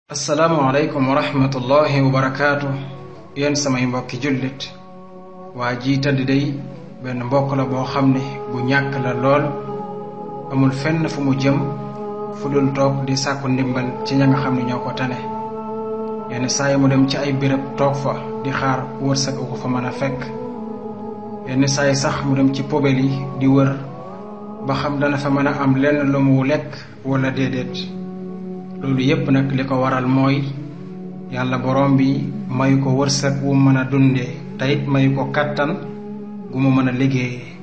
asalaamaaleykum wa rahmatullahi wa barakaatu yéen samay mbokki jullit waa ji tëdd day benn mbokk la boo xam ne bu ñàkk la lool amul fenn fu mu jëm fu dul toog di sàkku ndimbal ci ña nga xam ne ñoo ko tane yenn saa yi mu dem ci ay béréb toog fa di xaar wërsëg ko fa mën a fekk yenn saa yi sax mu dem ci poubelle yi di wër ba xam dana fa mën a am lenn lu mu lekk wala déedéet loolu yépp nag li ko waral mooy yàlla borom bi mayu ko wërsëg wu mën a dundee tayit mayu ko kàttan gu mu mën a liggéeyee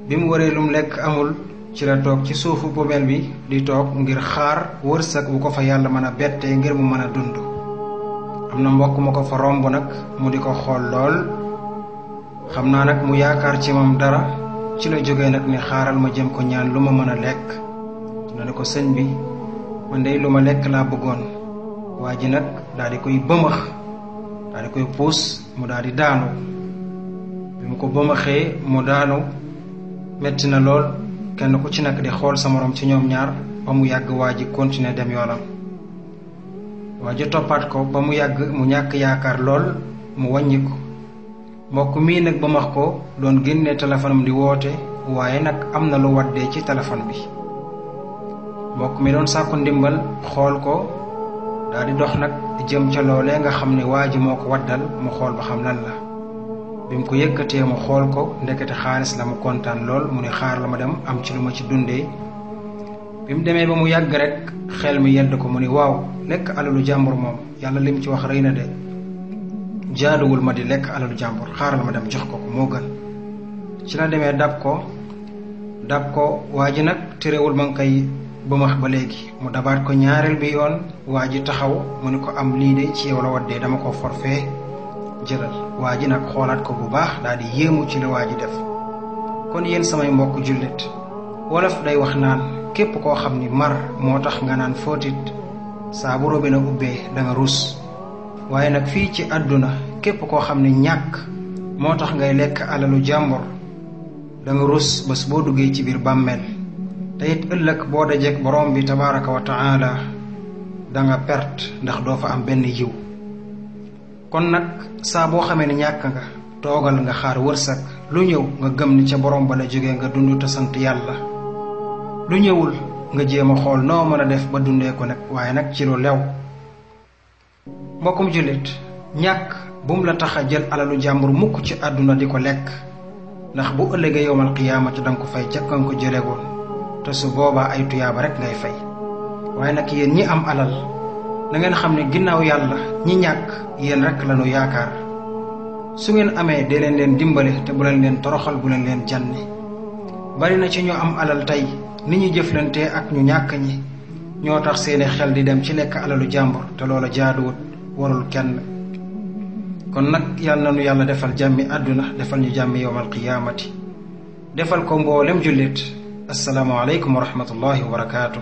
bi mu waree lum lekk amul ci la toog ci suufu poubelle bi di toog ngir xaar wërsëg wu ko fa yàlla mën a bettee ngir mu mën a dund am na mbokk ma ko fa romb nag mu di ko xool lool xam naa nag mu yaakaar ci moom dara ci la jógee nag ne xaaral ma jëm ko ñaan lu ma mën a lekk na ne ko sëñ bi man dey lu ma lekk laa bëggoon waa ji nag daal di koy bëmax daal di koy puus mu daal di daanu bi mu ko bëmaxee mu daanu metti na lool kenn ku ci nag di xool sa morom ci ñoom ñaar ba mu yàgg waa ji continuer dem yoonam waa ji toppaat ko ba mu yàgg mu ñàkk yaakaar lool mu wàññi ko mbokk mii nag bëmax ko doon génne téléphone am di woote waaye nag am na lu waddee ci téléphone bi mbokk mi doon sàkku ndimbal xool ko daal di dox nag jëm ca loolee nga xam ne waa ji moo ko waddal mu xool ba xam lan la bi mu ko yëkkatee mu xool ko ndekete xaalis la mu kontaan lool mu ne xaar la ma dem am ci lu ma ci dundee bi mu demee ba mu yàgg rek xel mi yedd ko mu ne waaw lekk alalu jàmbur moom yàlla lim ci wax rëy na de jaaduwul ma di lekk alalu jàmbur xaaral ma dem jox ko ko moo gën ci la demee dab ko waa ji nag terewul ma ngi koy bëmax ba léegi mu dabaat ko ñaareel bi yoon waa ji taxaw mu ne ko am lii de ci yow la waddee dama ko forfee jëlal waa ji nag xoolaat ko bu baax daal di yéemu ci la waa ji def kon yéen samay mbokk jullit wolof day wax naan képp koo xam ni mar moo tax nga naan fóotit saa bu robinet ubbee da nga rus waaye nag fii ci àdduna képp koo xam ne ñàkk moo tax ngay lekk alalu jàmbur da nga rus bés boo duggee ci biir bàmmeel te it ëllëg boo dajeek borom bi tabaraka wa taala da nga perte ndax doo fa am benn yiw kon nag saa boo xamee ne ñàkk nga toogal nga xaar wërsëg lu ñëw nga gëm ni ca borom ba la jógee nga dund te sant yàlla lu ñëwul nga jéem a xool noo mën a def ba dundee ko nag waaye nag ci lu lew mbokkum jullit ñàkk bum la tax a jël alalu jàmbur mukk ci àdduna di ko lekk ndax bu ëllëgee yowmal qiyaamati danga ko fay jàkkan ko jëlegoon te su boobaa ay tuyaaba rek ngay fay waaye nag yéen ñi am alal na ngeen xam ne ginnaaw yàlla ñi ñàkk yéen rek lañu yaakaar su ngeen amee dee leen dimbale te bu leen leen toroxal bu leen leen janni bari na ci ñu am alal tey ni ñu jëflantee ak ñu ñàkk ñi ñoo tax seeni xel di dem ci lekk alalu jàmbur te loola jaaduwut warul kenn kon nag yàlla na nu yàlla defal jàmmi àdduna defal ñu jàmmi yowmal qiyaamati defal ko mboolem jullit assalaamu aleykum wa rahmatullahi wa barakaatu